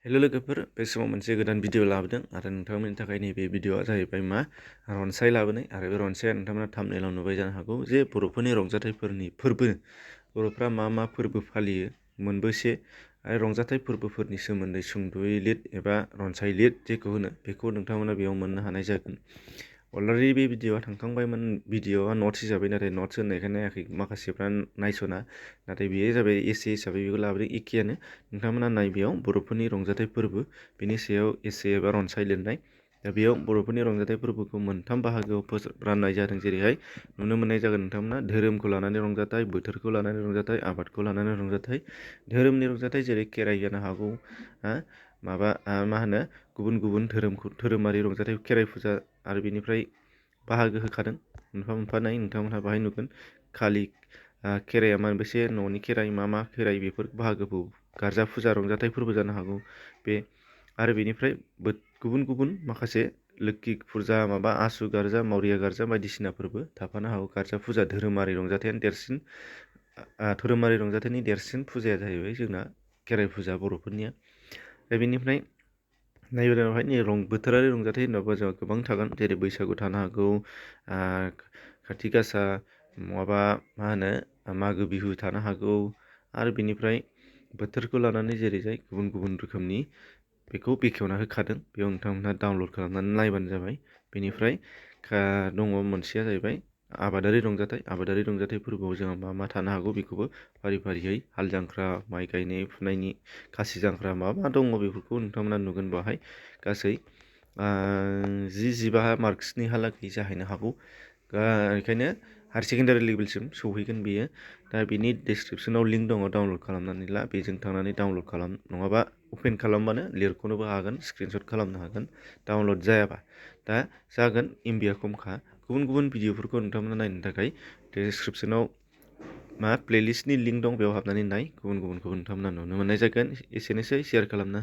हेल' लोगोफोर, बे समाव मोनसे गोदान भिडिअ लाबोदों आरो नोंथांमोननि थाखाय नैबे भिडिअआ जाहैबाय मा रनसाय लाबोनाय आरो बे रनसाया नोंथांमोना थाम्बनेइलाव नुबाय जानो हागौ जे बर'फोरनि रंजाथाइफोरनि फोरबो बर'फ्रा मा मा फोरबो फालियो मोनबेसे आरो रंजाथाइ फोरबोफोरनि सोमोन्दै सुंद'यै लिर एबा रनसाय लिर जेखौ होनो बेखौ नोंथांमोना बेयाव मोननो हानाय जागोन। अलरेडि बे भिडिअआ थांखांबायमोन, भिडिअआ नट्स हिसाबै, नाथाय नट्स होननायखाय नायाखै माखासेफ्रा नायस'ना, नाथाय बेयो जाबाय एसे हिसाबै बेखौ लाबोदों एखेयानो। नोंथांमोना नाय बेयाव बर'फोरनि रंजाथाइ फोरबो बिनि सायाव एसे एबा रनसाय लिरनाय। दा बेयाव बर'फोरनि रंजाथाइ फोरबोखौ मोनथाम बाहागोआव राननाय जादों। जेरैहाय नुनो मोननाय जागोन नोंथांमोना धोरोमखौ लानानै रंजाथाइ, बोथोरखौ लानानै रंजाथाइ, आबादखौ लानानै रंजाथाइ। धोरोमनि रंजाथाइ जेरै खेराइ जानो हागौ, मा होनो गुबुन गुबुन धोरोमारि रंजाथाइ खेराइ फुजा आरो बेनिफ्राय बाहागो होखादों मोनफा मोनफा नाय नोंथांमोनहा बाहाय नुगोन। खालि खेराइया मोनबेसे, न'नि खेराइ मा खेराइ, बेफोर बाहागोखौ गारजा फुजा रंजाथाइ फोरबो जानो हागौ बे। आरो बेनिफ्राय गुबुन गुबुन माखासे लोखि फुजा, आसु गारजा, मावरिया गारजा बायदिसिना फोरबो थाफानो हागौ। गारजा फुजा धोरोमारि रंजाथाइयानो देरसिन, धोरोमारि रंजाथाइनि देरसिन फुजाया जाहैबाय जोंना खेराइ फुजा बर'फोरनिया। दा बेनिफ्राय नायबाय बोथोरारि रंजाथाइ होनोबा जोंहा गोबां थागोन, जेरै बैसागु थानो हागौ, खाथि गासा, मा होनो मागो बिहु थानो हागौ। आरो बेनिफ्राय बोथोरखौ लानानै जेरैजाय गुबुन गुबुन रोखोमनि बेखौ बेखेवना होखादों, बेयाव नोंथांमोनहा डाउनलड खालामनानै नायबानो जाबाय। बेनिफ्राय दङ मोनसेया जाहैबाय आबादारि रंजाथाइ फोरबोआव जोंहा मा थानो हागौ बेखौबो फारि फारियै हाल जांख्रा, माइ गायनाय फुनायनि खासि जांख्रा मा दङ बेफोरखौ नोंथांमोना नुगोन बेवहाय। गासै 10-15 मार्क्सनिहालागै जाहैनो हागौ। बेखायनो हायार सेकेन्डारि लेभेलसिम सौहैगोन बेयो। दा बेनि डिसक्रिपसनाव लिंक दङ, डाउनलड खालामनानै ला, बेजों थांनानै डाउनलड खालाम, नङाबा अपेन खालामबानो लिरख'नोबो हागोन, स्क्रिनशट खालामनो हागोन डाउनलड जायाबा। दा जागोन एमबिया खमखा। गुबुन गुबुन भिडिअफोरखौ नोंथांमोना नायनो थाखाय डिसक्रिपसनाव प्लेलिस्टनि लिंक दं, बेयाव हाबनानै नाय। गुबुन गुबुनखौ नोंथांमोना नुनो मोननाय जागोन। एसेनोसै, शेयार खालामना